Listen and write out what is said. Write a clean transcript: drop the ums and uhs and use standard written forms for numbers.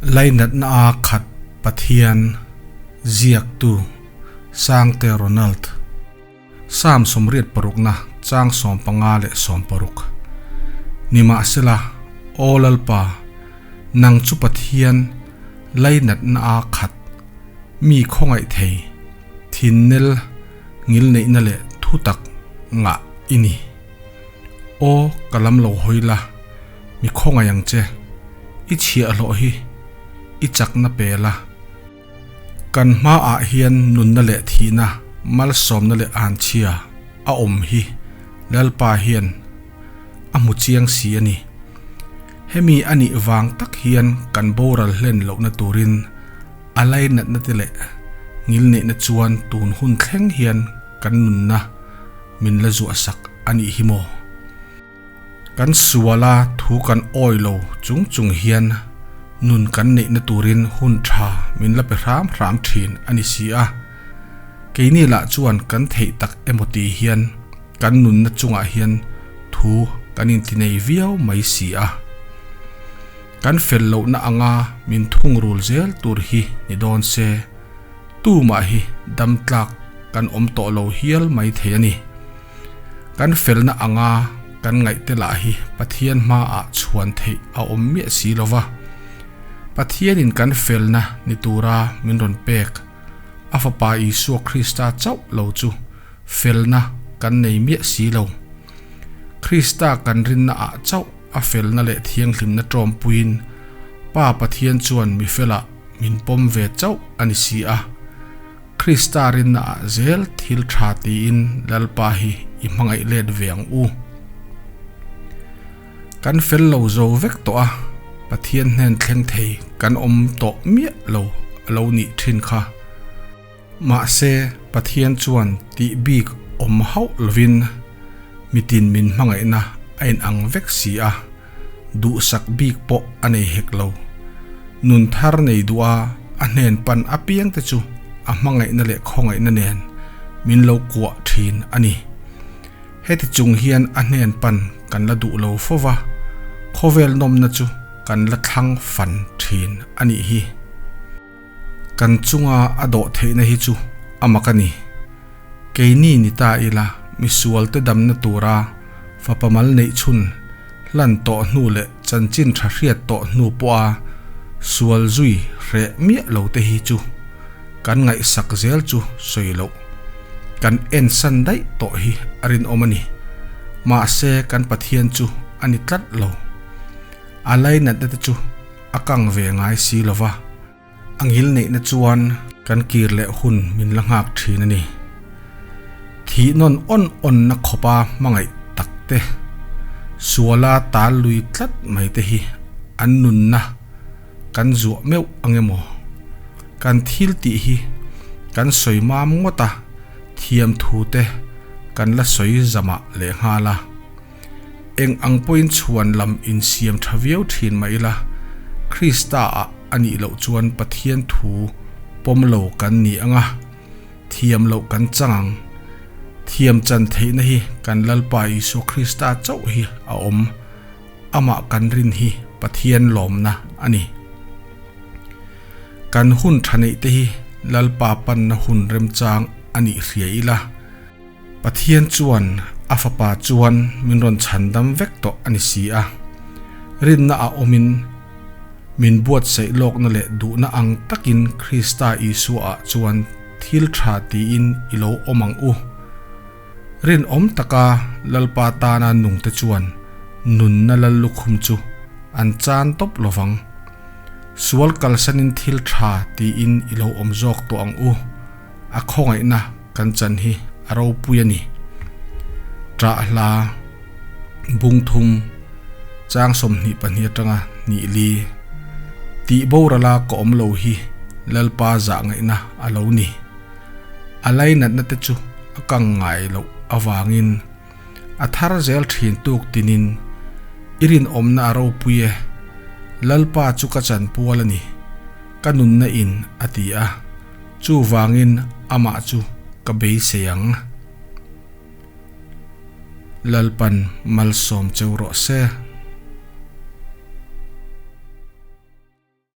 Lainatna a khat Pathian ziaktu Sangte Ronald Psalm 86 chang 15 leh 16 Nimahsela, Aw Lalpa, nang chu Pathian lainatna a khat mi khawngaih thei thinnel ngilneihna leh thutak ngah i ni. Aw, ka lam lo hawi la, mi khawngaih ang che. I chhiahhlawh hi i chakna pe la. Kan hmaah hian nunna leh thihna, malsawmna leh anchhia a awm hi Lalpa hian a hmu chiang si a ni. Hemi a nih vang tak hian kan boral hlen lohna turin a lainatna te leh ngilneihna chuan tun hun thleng hian kan nunna min la zuah sak a nih hi maw? Kan suala thu kan awi lo chung chung hian nun kan neihna turin hun tha min la pe hram hram thin a ni si a. Keini lah chuan kan theih tak emaw ti hian kan nunna chungah hian thu kan intinei viau mai si a. Kan fel lohna anga min thungrul zel tur hi ni dawn se. Tumah hi dam tlak kan awm tawh lo hial mai thei a ni. Kan felna anga kan ngaihte lah hi Pathian hmaah chhuan theih a awm miah si lo va. Pathianin kan felna ni tura min rawn pek, a Fapa Isua Krista chauh lo chu felna kan nei miah si lo. Krista kan rinnaah chauh a felna leh thianghlimna ṭawmpuiin Pa Pathian chuan mi felah min pawm ve chauh a ni si a. Krista rinnaah zel thil ṭha tiin Lalpa hi i hmangaih let ve ang u. Kan fel lo zo vek tawh a, Pathian hnen thleng thei kan awm tawh miah lo a lo nih ṭhin kha. Mahse, Pathian chuan tih bik awm hauh lovin mitin min hmangaihna a inang vek si a, duhsak bik pawh a nei hek lo. Nun thar nei duh a, a hnen pan apiangte chu a hmangaihna leh khawngaihna nen min lo kuah thin a ni. Heti chung hian a hnen pan kan la duh lo fo va, khawvel nawmna chu kan la thlang fan thin a nih hi. Kan chunga a dawh theihna hi chu a mak a ni. Keini ni ta ila misualte damna tura fapa mal neih chhun hlan tawh hnu leh chanchin tha hriat tawh hnu pawha sual zui hreh miah lo te hi chu kan ngaihsak zel chu sawi loh. Kan ensan daih tawh hi a rinawm a ni. Mahse kan Pathian chu a ni tlat lo. A lainatna te chu a kang ve ngai si lo va, a ngil neihna chuan kan kir leh hun min la nghak thin a ni. Thih nawn awn awnna khawpa hmangaih tak te, suala tal lui tlat mai te hi an nunna kan zuah meuh ang emaw? Kan thil tih hi kan sawi mam ngawt a, thiamthu te kan la sawi zamah lehnghal a. Eng ang pawhin chhuan lam insiam tha viau thin mah ila, Krista-ah a nih loh chuan Pathian thu pawm lo kan ni ang a, thiam loh kan chang ang. Thiam chan theihna hi kan Lalpa Isua Krista chauh hi a awm. Amah kan rin hi Pathian lawmna a ni. Kan hun tha neih te hi Lalpa panna hun remchang a nih hria ila, Pathian chuan a Fapa chuan min rawn chhandam vek tawh a ni si a. Rinna a awmin min buatsaih lawkna leh duhna ang takin Krista Isuaah chuan thil tha tiin i lo awm ang u. Rinawm taka Lalpa tana nungte chuan nunna lal lukhum chu an chan tawp lovang. Sual kalsanin thil tha tiin i lo awm zawk tawh ang u. A khawngaihna kan chan hi a ropui a ni. Ṭah hla, bung thum, chang 22 aṭanga hnih li, tih borala ka awm lo hi Lalpa zah ngaihna a lo ni. A lainatna te chu a kang ngai loh avangin a thar zel ṭhin tuk tinin i rinawmna a ropui e, Lalpa chu ka chanpual a ni, ka nunna in a ti a. Chuvangin amah chu ka beisei ang. Lalpan malsawm cheu rawh se.